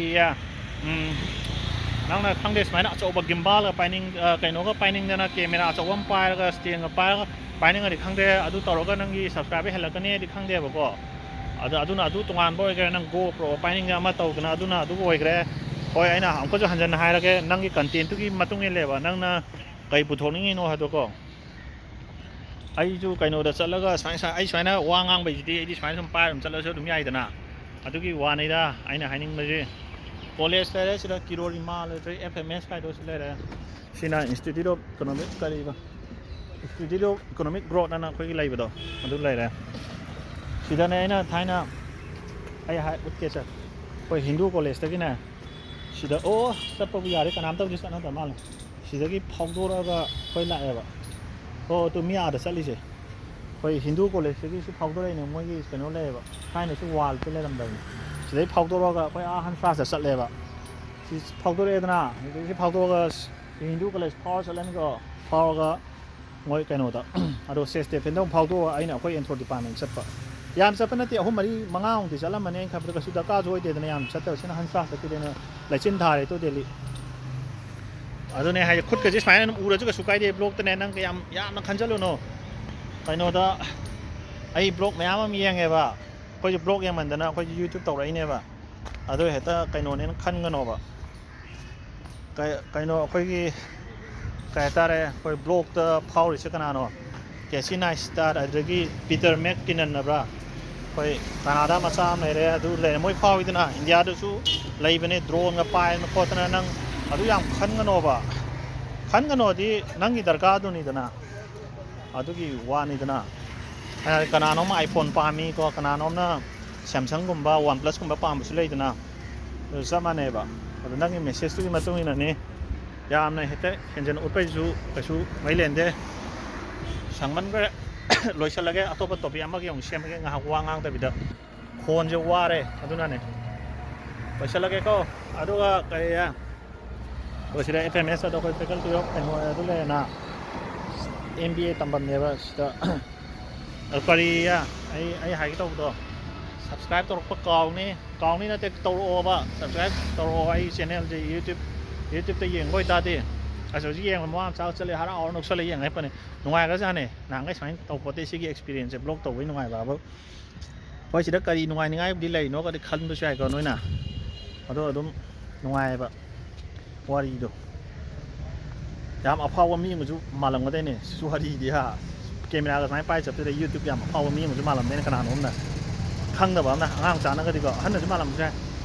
ꯎꯝ, ꯅꯪꯅ ꯈꯪꯗꯦ, ꯁꯨꯃꯥꯏꯅ ꯑꯆꯧꯕ ꯒꯤꯝꯕꯥꯜꯒ ꯄꯥꯏꯅꯤꯡ-, ꯑ, ꯀꯩꯅꯣꯒ ꯄꯥꯏꯅꯤꯡꯗꯅ, ꯀꯦꯃꯦꯔꯥ ꯑꯆꯧꯕ ꯑꯃ ꯄꯥꯏꯔꯒ, ꯁ꯭ꯇꯦꯟꯒ ꯄꯥꯏꯔꯒ ꯄꯥꯏꯅꯤꯡꯉꯗꯤ ꯈꯪꯗꯦ, ꯑꯗꯨ ꯇꯧꯔꯒ ꯅꯪꯒꯤ ꯁꯕꯁꯀ꯭ꯔꯥꯏꯕꯔ ꯍꯦꯜꯂꯛꯀꯅꯤꯗꯤ ꯈꯪꯗꯦꯕꯀꯣ꯫ ꯑꯗ ꯑꯗꯨꯅ ꯑꯗꯨ ꯇꯣꯉꯥꯟꯕ ꯑꯣꯏꯈ꯭ꯔꯦ, ꯅꯪ GoPro ꯄꯥꯏꯅꯤꯡꯉꯦ ꯑꯃ ꯇꯧꯗꯅ, ꯑꯗꯨꯅ ꯑꯗꯨ ꯑꯣꯏꯈ꯭ꯔꯦ꯫ ꯍꯣꯏ, ꯑꯩꯅ ꯑꯃꯨꯛꯀꯁꯨ ꯍꯟꯖꯟꯅ ꯍꯥꯏꯔꯒꯦ, ꯅꯪꯒꯤ ꯀꯟꯇꯦꯟꯠꯇꯨꯒꯤ ꯃꯇꯨꯡ ꯏꯜꯂꯦꯕ, ꯅꯪꯅ ꯀꯩ ꯄꯨꯊꯣꯛꯅꯤꯡꯉꯤꯅꯣ ꯍꯥꯏꯗꯣꯀꯣ꯫ ꯑꯩꯁꯨ ꯀꯩꯅꯣꯗ ꯆꯠꯂꯒ ꯁꯨꯃꯥꯏꯅ, ꯁꯨꯃꯥꯏꯅ, ꯑꯩ ꯁꯨꯃꯥꯏꯅ ꯋꯥ ꯉꯥꯡꯕꯩꯁꯤꯗꯤ, ꯑꯩꯗꯤ ꯁꯨꯃꯥꯏꯅ ꯁꯨꯝ ꯄꯥꯏꯔ ꯑꯗꯨꯝ ꯆꯠꯂꯁꯨ ꯑꯗꯨꯝ ꯌꯥꯏꯗꯅ꯫ ꯑꯗꯨꯒꯤ ꯋꯥꯅꯤꯗ ꯑꯩꯅ ꯍꯥꯏꯅꯤꯡꯕꯁꯦ꯫ ꯀꯣꯂꯦꯖ ꯂꯩꯔꯦ, ꯁꯤꯗ ꯀꯤꯔꯣꯔꯤ ꯃꯥ ꯂꯩꯔꯦ, F M S ꯀꯥꯏꯗꯣ ꯁꯤ ꯂꯩꯔꯦ꯫ ꯁꯤꯅ Institute of Economic, ꯀꯔꯤꯕ? Institute of Economic Growth ꯑꯅ ꯑꯩꯈꯣꯏꯒꯤ ꯂꯩꯕꯗꯣ, ꯑꯗꯨ ꯂꯩꯔꯦ꯫ ꯁꯤꯗꯅꯦ ꯑꯩꯅ ꯊꯥꯏꯅ, ꯑꯩ ꯍꯥꯏ ꯎꯠꯀꯦꯁꯦ, ꯑꯩꯈꯣꯏ ꯍꯤꯟꯗꯨ ꯀꯣꯂꯦꯖꯇꯒꯤꯅꯦ, ꯁꯤꯗ, ꯑꯣ, ꯆꯠꯄꯕꯨ ꯌꯥꯔꯦ, ꯀꯅꯥꯝꯇꯕꯨꯗꯤ ꯆꯠꯅꯗ ꯃꯥꯜꯂꯦ꯫ ꯁꯤꯗꯒꯤ ꯐꯥꯎꯗꯣꯔꯛꯑꯒ ꯑꯩꯈꯣꯏ ꯂꯥꯛꯑꯦꯕ꯫ ꯑꯣ, ꯑꯗꯨ ꯃꯤ ꯑꯥꯗ ꯆꯠꯂꯤꯁꯦ꯫ ꯑꯩꯈꯣꯏ ꯍꯤꯟꯗꯨ ꯀꯣꯂꯦꯖꯇꯒꯤꯁꯨ ꯐꯥꯎꯗꯣꯔꯛꯏꯅꯦ, ꯃꯣꯏꯒꯤ ꯀꯩꯅꯣ ꯂꯩꯌꯦꯕ, ꯊꯥꯏꯅꯁꯨ ꯋꯥꯜꯁꯦ ꯂꯩꯔꯝꯗꯕꯅꯤ꯫ ꯁꯤꯗꯩ ꯐꯥꯎꯗꯣꯔꯛꯑꯒ ꯑꯩꯈꯣꯏ ꯑꯥ ꯍꯟꯁ꯭ꯔꯥꯁꯇ ꯆꯠꯂꯦꯕ꯫ ꯁꯤ ꯐꯥꯎꯗꯣꯔꯛꯑꯦꯗꯅ, ꯁꯤꯗꯩ ꯁꯤ ꯐꯥꯎꯗꯣꯔꯛꯑꯒ ꯁꯤ ꯍꯤꯟꯗꯨ ꯀꯣꯂꯦꯖ ꯐꯥꯎꯔ ꯆꯠꯂꯅꯤꯀꯣ꯫ ꯐꯥꯎꯔꯒ ꯃꯣꯏ ꯀꯩꯅꯣꯗ, ꯑꯗꯣ ꯁꯦ ꯁ꯭ꯇꯦꯐꯦꯟꯗ ꯑꯃꯨꯛ ꯐꯥꯎꯗꯣꯛꯑꯒ ꯑꯩꯅ ꯑꯩꯈꯣꯏ ꯑꯦꯟꯊ꯭ꯔꯣ ꯗꯤꯄꯥꯔꯠꯃꯦꯟ ꯆꯠꯄ꯫ ꯌꯥꯝ ꯆꯠꯄ ꯅꯠꯇꯦ, ꯑꯍꯨꯝ ꯃꯔꯤ ꯃꯉꯥꯃꯨꯛꯇꯤ ꯆꯠꯂꯝꯃꯅꯤ꯫ ꯑꯩꯅ ꯈꯟꯕꯗ ꯀꯩꯁꯨ ꯗꯔꯀꯥꯔꯁꯨ ꯑꯣꯏꯗꯦꯗꯅ, ꯌꯥꯝ ꯆꯠꯇꯕꯁꯤꯅ ꯍꯟꯁ꯭ꯔꯥꯁ ꯆꯠꯈꯤꯗꯦꯅ ꯂꯩꯆꯤꯟ ꯊꯥꯔꯦ ꯇꯣ ꯗꯦꯜꯂꯤ꯫ ꯑꯗꯨꯅꯦ ꯍꯥꯏꯁꯦ, ꯈꯨꯠꯀꯁꯦ ꯁꯨꯃꯥꯏꯅ ꯑꯗꯨꯝ ꯎꯔꯁꯨ ꯀꯩꯁꯨ ꯀꯥꯏꯗꯦ꯫ ꯕ꯭ꯂꯣꯛꯇꯅꯦ, ꯅꯪ ꯀꯌꯥꯝ ꯌꯥꯝꯅ ꯈꯟꯖꯜꯂꯨꯅꯣ꯫ ꯀꯩꯅꯣꯗ ꯑꯩ ꯕ꯭ꯂꯣꯛ ꯃꯌꯥꯝ ꯑꯃ ꯌꯦꯡꯉꯦꯕ꯫ ꯑꯩꯈꯣꯏꯁꯨ ꯕ꯭ꯂꯣꯛ ꯌꯦꯡꯃꯟꯗꯅ ꯑꯩꯈꯣꯏꯁꯨ YouTube ꯇꯧꯔꯛꯏꯅꯦꯕ꯫ ꯑꯗꯨ ꯍꯦꯛꯇ ꯀꯩꯅꯣꯅꯦꯅ ꯈꯟꯒꯅꯣꯕ꯫ ꯀꯩ-, ꯀꯩꯅꯣ ꯑꯩꯈꯣꯏꯒꯤ, ꯀꯩ ꯍꯥꯏꯇꯥꯔꯦ, ꯑꯩꯈꯣꯏ ꯕ꯭ꯂꯣꯛꯇ ꯐꯥꯎꯔꯤꯁꯦ ꯀꯅꯥꯅꯣ? ꯀꯦꯁꯤ ꯅꯥꯏꯁꯇꯥꯠ, ꯑꯗꯨꯗꯒꯤ ꯄꯤꯇꯔ ꯃꯦꯛ ꯀꯤꯅꯟ ꯍꯥꯏꯕ꯭ꯔꯥ? ꯑꯩꯈꯣꯏ ꯀꯅꯥꯗꯥ ꯃꯆꯥ ꯑꯃ ꯂꯩꯔꯦ, ꯑꯗꯨ ꯂꯩꯔꯦ꯫ ꯃꯣꯏ ꯐꯥꯎꯏꯗꯅ, ꯏꯟꯗꯤꯌꯥꯗꯁꯨ ꯂꯩꯕꯅꯦ, ꯗ꯭ꯔꯣꯟꯒ ꯄꯥꯏꯗꯅ ꯈꯣꯠꯇꯅ꯫ ꯅꯪ ꯑꯗꯨ ꯌꯥꯝ ꯈꯟꯒꯅꯣꯕ, ꯈꯟꯒꯅꯣꯗꯤ ꯅꯪꯒꯤ ꯗꯔꯀꯥꯔꯗꯨꯅꯤꯗꯅ꯫ ꯑꯗꯨꯒꯤ ꯋꯥꯅꯤꯗꯅ꯫ ꯍꯥꯏ, ꯀꯅꯥꯅꯣꯝ iPhone ꯄꯥꯝꯃꯤ ꯀꯣ, ꯀꯅꯥꯅꯣꯝꯅ Samsungꯒꯨꯝꯕ, OnePlusꯀꯨꯝꯕ ꯄꯥꯝꯕꯁꯨ ꯂꯩꯗꯅ꯫ ꯑꯗꯨ ꯆꯞ ꯃꯥꯟꯅꯩꯕ꯫ ꯑꯗꯨ ꯅꯪꯒꯤ ꯃꯦꯁꯦꯖꯇꯨꯒꯤ ꯃꯇꯨꯡ ꯏꯟꯅꯅꯤ꯫ ꯌꯥꯝꯅ ꯍꯦꯛꯇ ꯍꯦꯟꯖꯟꯅ ꯎꯠꯄꯩꯁꯨ ꯀꯩꯁꯨ ꯃꯩ ꯂꯦꯟꯗꯦ꯫ ꯁꯪꯃꯟꯈ꯭ꯔꯦ꯫ ꯂꯣꯏꯁꯤꯜꯂꯒꯦ, ꯑꯇꯣꯞꯄ ꯇꯣꯄꯤꯛ ꯑꯃꯒꯤ ꯑꯃꯨꯛ ꯁꯦꯝꯃꯒꯦ, ꯉꯥꯏꯍꯥꯛ ꯋꯥ ꯉꯥꯡꯗꯕꯤꯗ꯫ ꯈꯣꯟꯁꯦ ꯋꯥꯔꯦ, ꯑꯗꯨꯅꯅꯦ꯫ ꯂꯣꯏꯁꯤꯜꯂꯒꯦꯀꯣ꯫ ꯑꯗꯨꯒ ꯀꯔꯤ, ꯑꯩꯈꯣꯏ ꯁꯤꯗ F M S ꯑꯗꯣ ꯑꯩꯈꯣꯏ faculty of ꯀꯩꯅꯣ ꯑꯗꯨ ꯂꯩꯔꯦꯅ, M B A ꯇꯝꯐꯝꯅꯦꯕ ꯁꯤꯗ꯫ ꯑꯗꯨ ꯀꯔꯤ, ꯑꯩ, ꯑꯩ ꯍꯥꯏꯒꯦ ꯇꯧꯕꯗꯣ, subscribe ꯇꯧꯔꯛꯄ ꯀꯥꯎꯅꯤ, ꯀꯥꯎꯅꯤ ꯅꯠꯇꯦ, ꯇꯧꯔꯛꯑꯣꯕ, subscribe ꯇꯧꯔꯛꯑꯣ ꯑꯩ channelꯁꯦ꯫ YouTube, YouTubeꯇ ꯌꯦꯡꯕ ꯑꯣꯏꯇꯥꯔꯗꯤ, ꯑꯁ, ꯍꯧꯖꯤꯛ ꯌꯦꯡꯕ ꯃꯃꯥ ꯃꯆꯥ ꯆꯠꯂꯦ, ꯍꯔꯥꯎ ꯍꯔꯥꯎ ꯅꯣꯛꯁꯜꯂꯦ, ꯌꯦꯡꯉꯦ ꯐꯅꯤ꯫ ꯅꯨꯡꯉꯥꯏꯈ꯭ꯔꯖꯥꯠꯅꯦ, ꯅꯍꯥꯟꯈꯩ ꯁꯨꯃꯥꯏꯅ ꯇꯧꯕ ꯄꯣꯠꯇꯦ꯫ ꯁꯤꯒꯤ experienceꯁꯦ, vlog ꯇꯧꯕꯒꯤ ꯅꯨꯡꯉꯥꯏꯕ ꯍꯥꯏꯕ꯫ ꯍꯣꯏ, ꯁꯤꯗ ꯀꯔꯤ ꯅꯨꯡꯉꯥꯏꯅꯤꯉꯥꯏꯕꯨꯗꯤ ꯂꯩꯔꯤꯅꯣꯒꯗꯤ ꯈꯟꯕꯁꯨ ꯌꯥꯏꯀꯣ ꯅꯣꯏꯅ, ꯑꯗꯣ ꯑꯗꯨꯝ ꯅꯨꯡꯉꯥꯏꯌꯦꯕ ꯋꯥꯔꯤꯗꯣ꯫ ꯌꯥꯝ ꯑꯐꯥꯎꯕ ꯃꯤ ꯑꯃꯁꯨ ꯃꯥꯜꯂꯝꯒꯗꯣꯏꯅꯦ ꯁꯤ ꯋꯥꯔꯤꯗꯤ, ꯍꯥ꯫ ꯀꯦꯃꯦꯔꯥꯒ ꯁꯨꯃꯥꯏꯅ ꯄꯥꯏ ꯆꯠꯄꯗ YouTube ꯌꯥꯝ ꯑꯐꯥꯎꯕ ꯃꯤ ꯑꯃꯁꯨ ꯃꯥꯜꯂꯝꯗꯣꯏꯅꯦ, ꯀꯅꯥꯅꯣꯝꯅ꯫ ꯈꯪꯗꯕ ꯑꯃꯅ, ꯑꯉꯥꯡ ꯃꯆꯥꯅꯒꯗꯤꯀꯣ, ꯑꯍꯟꯅꯁꯨ ꯃꯥꯜꯂꯝꯕꯁꯨ ꯌꯥꯏ꯫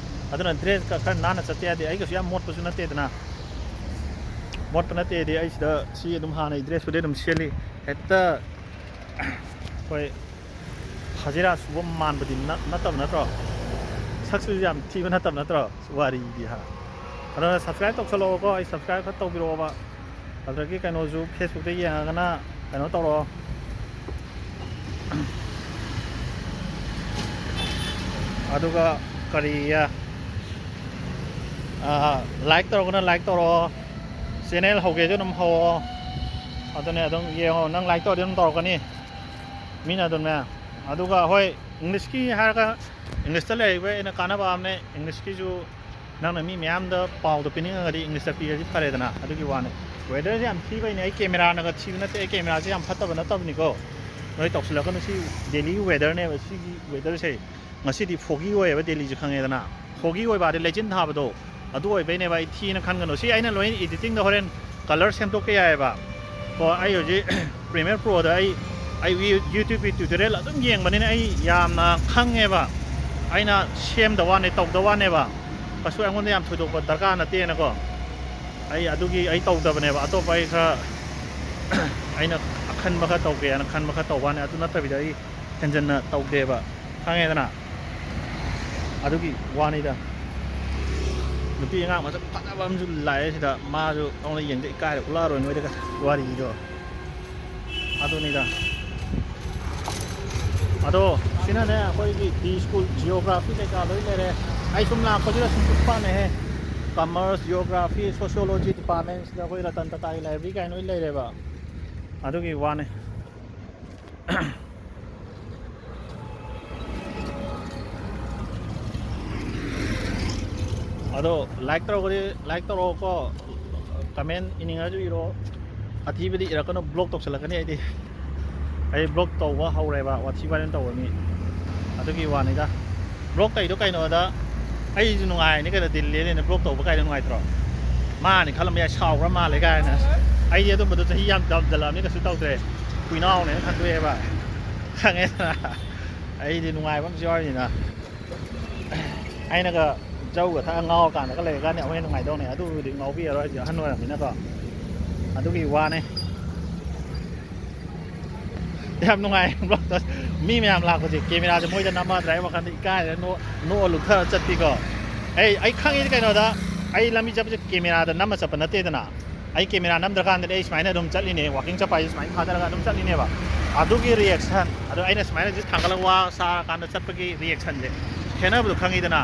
ꯑꯗꯨꯅ dressꯀ ꯈꯔ ꯅꯥꯟꯅ ꯆꯠꯇ ꯌꯥꯗꯦ꯫ ꯑꯩ ꯀꯩꯁꯨ ꯌꯥꯝ ꯃꯣꯠꯄꯁꯨ ꯅꯠꯇꯦꯗꯅ꯫ ꯃꯣꯠꯄ ꯅꯠꯇꯦꯗꯤ, ꯑꯩ ꯁꯤꯗ ꯁꯤ ꯑꯗꯨꯝ ꯍꯥꯟꯅꯩ dressꯄꯨꯗꯤ ꯑꯗꯨꯝ ꯁꯦꯠꯂꯤ꯫ ꯍꯦꯛꯇ ꯑꯩꯈꯣꯏ ꯍꯖꯤꯔꯥ ꯁꯨꯕ ꯃꯥꯟꯕꯗꯤ ꯅꯠ-, ꯅꯠꯇꯕ ꯅꯠꯇ꯭ꯔꯣ? ꯁꯛꯁꯤꯁꯨ ꯌꯥꯝ ꯊꯤꯕ ꯅꯠꯇꯕ ꯅꯠꯇ꯭ꯔꯣ? ꯋꯥꯔꯤꯗꯤ ꯍꯥ꯫ ꯑꯗꯨꯅ subscribe ꯇꯧꯁꯜꯂꯛꯑꯣꯀꯣ, ꯑꯩ subscribe ꯈꯔ ꯇꯧꯕꯤꯔꯛꯑꯣꯕ꯫ ꯑꯗꯨꯗꯒꯤ ꯀꯩꯅꯣꯁꯨ, Facebookꯇ ꯌꯦꯡꯉꯒꯅ ꯀꯩꯅꯣ ꯇꯧꯔꯛꯑꯣ꯫ ꯑꯗꯨꯒ ꯀꯔꯤ, ꯑꯥ, like ꯇꯧꯔꯒꯅ like ꯇꯧꯔꯛꯑꯣ, channel ꯍꯧꯒꯦꯁꯨ ꯑꯗꯨꯝ ꯍꯧꯑꯣ꯫ ꯑꯗꯨꯅꯦ, ꯑꯗꯨꯝ ꯌꯦꯡꯉꯣ, ꯅꯪ like ꯇꯧꯔꯗꯤ ꯑꯗꯨꯝ ꯇꯧꯔꯛꯀꯅꯤ ꯃꯤꯅ ꯑꯗꯨꯝꯅꯦ꯫ ꯑꯗꯨꯒ ꯍꯣꯏ, Englishꯀꯤ ꯍꯥꯏꯔꯒ Englishꯇ ꯂꯩꯔꯤꯕ ꯑꯩꯅ ꯀꯥꯟꯅꯕ ꯑꯃꯅꯦ꯫ Englishꯀꯤꯁꯨ ꯅꯪꯅ ꯃꯤ ꯃꯌꯥꯝꯗ ꯄꯥꯎꯗꯣ ꯄꯤꯅꯤꯡꯉꯒꯗꯤ Englishꯇ ꯄꯤꯔꯗꯤ ꯐꯔꯦꯗꯅ, ꯑꯗꯨꯒꯤ ꯋꯥꯅꯤ꯫ Weatherꯁꯦ ꯌꯥꯝ ꯊꯤꯕꯩꯅꯦ, ꯑꯩ cameraꯅꯒ ꯊꯤꯕ ꯅꯠꯇꯦ, ꯑꯩ cameraꯁꯦ ꯌꯥꯝ ꯐꯠꯇꯕ ꯅꯠꯇꯕꯅꯤꯀꯣ꯫ ꯅꯣꯏ ꯇꯧꯁꯤꯜꯂꯛꯀꯅꯨ, ꯁꯤ Delhiꯒꯤ weatherꯅꯦꯕ, ꯁꯤꯒꯤ weatherꯁꯦ꯫ ꯉꯁꯤꯗꯤ foggy ꯑꯣꯏꯌꯦꯕ, Delhiꯁꯦ ꯈꯪꯉꯦꯗꯅ꯫ Foggy ꯑꯣꯏꯕ ꯍꯥꯏꯗꯤ ꯂꯩꯆꯤꯟ ꯊꯥꯕꯗꯣ, ꯑꯗꯨ ꯑꯣꯏꯕꯩꯅꯦꯕ꯫ ꯑꯩ ꯊꯤꯅ ꯈꯟꯒꯅꯨ꯫ ꯁꯤ ꯑꯩꯅ ꯂꯣꯏꯅ editingꯗ ꯍꯣꯔꯦꯟ colour ꯁꯦꯝꯗꯣꯛꯄ ꯌꯥꯏꯑꯕ꯫ ꯀꯣ, ꯑꯩ ꯍꯧꯖꯤꯛ Premiere Proꯗ ꯑꯩ, ꯑꯩ ꯌꯨ-, YouTubeꯀꯤ tutorial ꯑꯗꯨꯝ ꯌꯦꯡꯕꯅꯤꯅ ꯑꯩ ꯌꯥꯝꯅ ꯈꯪꯉꯦꯕ꯫ ꯑꯩꯅ ꯁꯦꯝꯗ ꯋꯥꯅꯦ, ꯇꯧꯗ ꯋꯥꯅꯦꯕ꯫ ꯀꯩꯁꯨ ꯑꯩꯉꯣꯟꯗ ꯌꯥꯝ ꯊꯣꯏꯗꯣꯛꯄ ꯗꯔꯀꯥꯔ ꯅꯠꯇꯦꯅꯀꯣ꯫ ꯑꯩ ꯑꯗꯨꯒꯤ ꯑꯩ ꯇꯧꯗꯕꯅꯦꯕ꯫ ꯑꯇꯣꯞꯄ ꯑꯩ ꯈꯔ ꯑꯩꯅ ꯑꯈꯟꯕ ꯈꯔ ꯇꯧꯒꯦꯅ ꯈꯟꯕ ꯈꯔ ꯇꯧꯕ ꯋꯥꯅꯤ꯫ ꯑꯗꯨ ꯅꯠꯇꯕꯤꯗ ꯑꯩ ꯍꯦꯟꯖꯟꯅ ꯇꯧꯗꯦꯕ꯫ ꯈꯪꯉꯦꯗꯅ? ꯑꯗꯨꯒꯤ ꯋꯥꯅꯤꯗ꯫ ꯅꯨꯄꯤ ꯑꯉꯥꯡ ꯃꯁꯛ ꯐꯖꯕ ꯑꯃꯁꯨ ꯂꯥꯛꯑꯦ ꯁꯤꯗ꯫ ꯃꯥꯁꯨ ꯑꯃꯨꯛ ꯌꯦꯡꯗ ꯏꯀꯥꯏꯔ ꯎꯠꯂꯛꯑꯔꯣꯏ ꯅꯣꯏꯗꯒ ꯋꯥꯔꯤꯗꯣ꯫ ꯑꯗꯨꯅꯤꯗ꯫ ꯑꯗꯣ ꯁꯤꯅꯅꯦ ꯑꯩꯈꯣꯏꯒꯤ ꯗꯤ ꯁ꯭ꯀꯨꯜ ꯖꯤꯑꯣꯒ꯭ꯔꯥꯐꯤ ꯀꯩꯀꯥ ꯂꯣꯏ ꯂꯩꯔꯦ꯫ ꯑꯩ ꯁꯨꯝ ꯂꯥꯛꯄꯁꯤꯗ ꯁꯨꯝ ꯁꯨꯝ ꯄꯥꯝꯃꯦꯍꯦ꯫ ꯀꯃꯔꯁ, ꯖꯤꯑꯣꯒ꯭ꯔꯥꯐꯤ, ꯁꯣꯁꯤꯌꯣꯂꯣꯖꯤ ꯗꯤꯄꯥꯔꯠꯃꯦꯟꯁꯤꯗ ꯑꯩꯈꯣꯏ ꯔꯇꯟ ꯇꯥꯇꯥꯒꯤ ꯂꯥꯏꯕ꯭ꯔꯦꯔꯤ ꯀꯥꯏꯅ ꯂꯣꯏ ꯂꯩꯔꯦꯕ꯫ ꯑꯗꯨꯒꯤ ꯋꯥꯅꯤ꯫ ꯑꯗꯣ ꯂꯥꯏꯛ ꯇꯧꯔꯒꯗꯤ ꯂꯥꯏꯛ ꯇꯧꯔꯛꯑꯣꯀꯣ, ꯀꯃꯦꯟ ꯏꯅꯤꯡꯉꯁꯨ ꯏꯔꯣ, ꯑꯊꯤꯕꯗꯤ ꯏꯔꯛꯀꯅꯨ, ꯕ꯭ꯂꯣꯛ ꯇꯧꯁꯜꯂꯛꯀꯅꯤ ꯑꯩꯗꯤ꯫ ꯑꯩ ꯕ꯭ꯂꯣꯛ ꯇꯧꯕ ꯍꯧꯔꯦꯕ, ꯋꯥꯊꯤ ꯋꯥꯔꯦꯝ ꯇꯧꯕ ꯃꯤ꯫ ꯑꯗꯨꯒꯤ ꯋꯥꯅꯤꯗ꯫ ꯕ꯭ꯂꯣꯛ ꯇꯧꯔꯤꯗꯣ ꯀꯩꯅꯣꯗ, ꯑꯩꯁꯨ ꯅꯨꯡꯉꯥꯏꯔꯅꯤ ꯀꯩꯅꯣ, ꯗꯤꯜ ꯂꯦꯜꯂꯦꯅ ꯕ꯭ꯂꯣꯛ ꯇꯧꯕ ꯀꯥꯏꯅ ꯅꯨꯡꯉꯥꯏꯇ꯭ꯔꯣ? ꯃꯥꯅꯤ ꯈꯜꯂꯝꯕ ꯌꯥꯏ, ꯁꯥꯎꯈ꯭ꯔ ꯃꯥꯜꯂꯦ ꯀꯥꯏꯅ꯫ ꯑꯩꯗꯤ ꯑꯗꯨꯝꯕꯗꯣ ꯆꯍꯤ ꯌꯥꯝ ꯌꯥꯝꯁꯤꯜꯂꯛꯑꯕꯅꯤ ꯀꯩꯁꯨ ꯇꯧꯗ꯭ꯔꯦ꯫ ꯀꯨꯏꯅꯥꯎꯅꯦꯅ ꯈꯟꯗꯣꯛꯑꯦꯕ꯫ ꯈꯪꯉꯦꯗꯅ꯫ ꯑꯩꯗꯤ ꯅꯨꯡꯉꯥꯏꯕ ꯑꯃꯁꯨ ꯌꯥꯎꯔꯤꯅꯤꯅ꯫ ꯑꯩꯅꯒ ꯖꯧꯒ ꯊꯛꯑ ꯉꯥꯎꯔꯀꯥꯟꯗꯒ ꯂꯩꯔꯀꯥꯟꯗ ꯑꯃꯨꯛ ꯍꯦꯟꯅ ꯅꯨꯡꯉꯥꯏꯗꯧꯅꯦ꯫ ꯑꯗꯨꯕꯨꯗꯤ ꯉꯥꯎꯕꯤꯔꯔꯣꯏ ꯍꯧꯖꯤꯛ ꯑꯍꯟ ꯑꯣꯏꯔꯕꯅꯤꯅꯀꯣ꯫ ꯑꯗꯨꯒꯤ ꯋꯥꯅꯦ꯫ ꯌꯥꯝ ꯅꯨꯡꯉꯥꯏ꯫ ꯕ꯭ꯂꯣꯛꯇ ꯃꯤ ꯃꯌꯥꯝ ꯂꯥꯛꯄꯁꯦ ꯀꯦꯃꯦꯔꯥꯁꯦ ꯃꯣꯏꯗ ꯅꯝꯃꯗ꯭ꯔꯥ ꯑꯩ ꯋꯥꯈꯜꯗ ꯏꯀꯥꯏꯔꯦ, ꯅꯣ-, ꯅꯣꯛꯑ ꯂꯨꯞꯊꯔ ꯆꯠꯄꯤꯀꯣ꯫ ꯑꯩ, ꯑꯩ ꯈꯪꯉꯤꯗꯤ ꯀꯩꯅꯣꯗ, ꯑꯩ ꯂꯝꯕꯤ ꯆꯠꯄꯁꯦ ꯀꯦꯃꯦꯔꯥꯗ ꯅꯝꯃ ꯆꯠꯄ ꯅꯠꯇꯦꯗꯅ꯫ ꯑꯩ ꯀꯦꯃꯦꯔꯥ ꯅꯝꯗ꯭ꯔꯀꯥꯟꯗꯗꯤ ꯑꯩ ꯁꯨꯃꯥꯏꯅ ꯑꯗꯨꯝ ꯆꯠꯂꯤꯅꯦ, ꯋꯥꯀꯤꯡ ꯆꯠꯄ ꯍꯥꯏꯁꯦ ꯁꯨꯃꯥꯏꯅ ꯊꯥꯗꯔꯒ ꯑꯗꯨꯝ ꯆꯠꯂꯤꯅꯦꯕ꯫ ꯑꯗꯨꯒꯤ ꯔꯤꯌꯦꯛꯁꯟ, ꯑꯗꯣ ꯑꯩꯅ ꯁꯨꯃꯥꯏꯅ ꯍꯧꯖꯤꯛ ꯊꯥꯡꯒꯠꯂꯒ ꯋꯥ ꯁꯥꯔꯀꯥꯟꯗ ꯆꯠꯄꯒꯤ ꯔꯤꯌꯦꯛꯁꯟꯁꯦ ꯈꯦꯠꯅꯕꯗꯣ ꯈꯪꯉꯤꯗꯅ꯫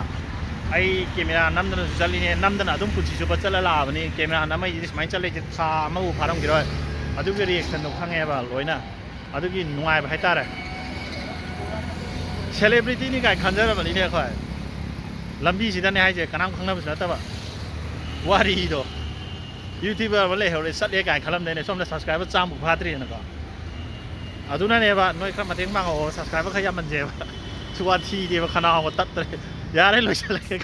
ꯑꯩ ꯀꯦꯃꯦꯔꯥ ꯅꯝꯗꯅꯁꯨ ꯆꯠꯂꯤꯅꯦ, ꯅꯝꯗꯅ ꯑꯗꯨꯝ ꯄꯨꯟꯁꯤ ꯆꯨꯞꯄ ꯆꯠꯂ ꯂꯥꯛꯑꯕꯅꯤ꯫ ꯀꯦꯃꯦꯔꯥ ꯅꯝꯃꯛꯏꯁꯤꯗꯤ ꯁꯨꯃꯥꯏꯅ ꯆꯠꯂꯤꯁꯦ ꯊꯥ ꯑꯃꯕꯨ ꯐꯥꯔꯝꯈꯤꯔꯣꯏ꯫ ꯑꯗꯨꯒꯤ ꯔꯤꯌꯦꯛꯁꯟꯗꯣ ꯈꯪꯉꯦꯕ ꯂꯣꯏꯅ꯫ ꯑꯗꯨꯒꯤ ꯅꯨꯡꯉꯥꯏꯕ ꯍꯥꯏꯇꯥꯔꯦ꯫ ꯁꯦꯂꯦꯕ꯭ꯔꯤꯇꯤꯅꯤ ꯀꯥꯏꯅ ꯈꯟꯖꯔꯕꯅꯤꯅꯦ ꯑꯩꯈꯣꯏ꯫ ꯂꯝꯕꯤꯁꯤꯗꯅꯦ ꯍꯥꯏꯁꯦ, ꯀꯅꯥꯝ ꯈꯪꯅꯕꯁꯨ ꯅꯠꯇꯕ꯫ ꯋꯥꯔꯤꯗꯣ꯫ ꯌꯨꯇ꯭ꯌꯨꯕꯔ ꯑꯃ ꯂꯩꯍꯧꯔꯦ, ꯆꯠꯂꯦ ꯀꯥꯏꯅ ꯈꯜꯂꯝꯗꯣꯏꯅꯦ꯫ ꯁꯣꯝꯗ ꯁꯕꯁꯀ꯭ꯔꯥꯏꯕꯔ ꯆꯥꯝꯃ ꯐꯥꯗ꯭ꯔꯤꯅꯀꯣ꯫ ꯑꯗꯨꯅꯅꯦꯕ, ꯅꯣꯏ ꯈꯔ ꯃꯇꯦꯡ ꯄꯥꯡꯉꯛꯑꯣ, ꯁꯕꯁꯀ꯭ꯔꯥꯏꯕꯔ ꯈꯔ ꯌꯥꯝꯃꯟꯁꯦꯕ꯫ ꯁꯤ ꯋꯥꯊꯤꯅꯦꯕ, ꯈꯅꯥꯎꯒ ꯇꯠꯇ꯭ꯔꯦ꯫ ꯌꯥꯔꯦ, ꯂꯣꯏꯁꯤꯜꯂꯒꯦ꯫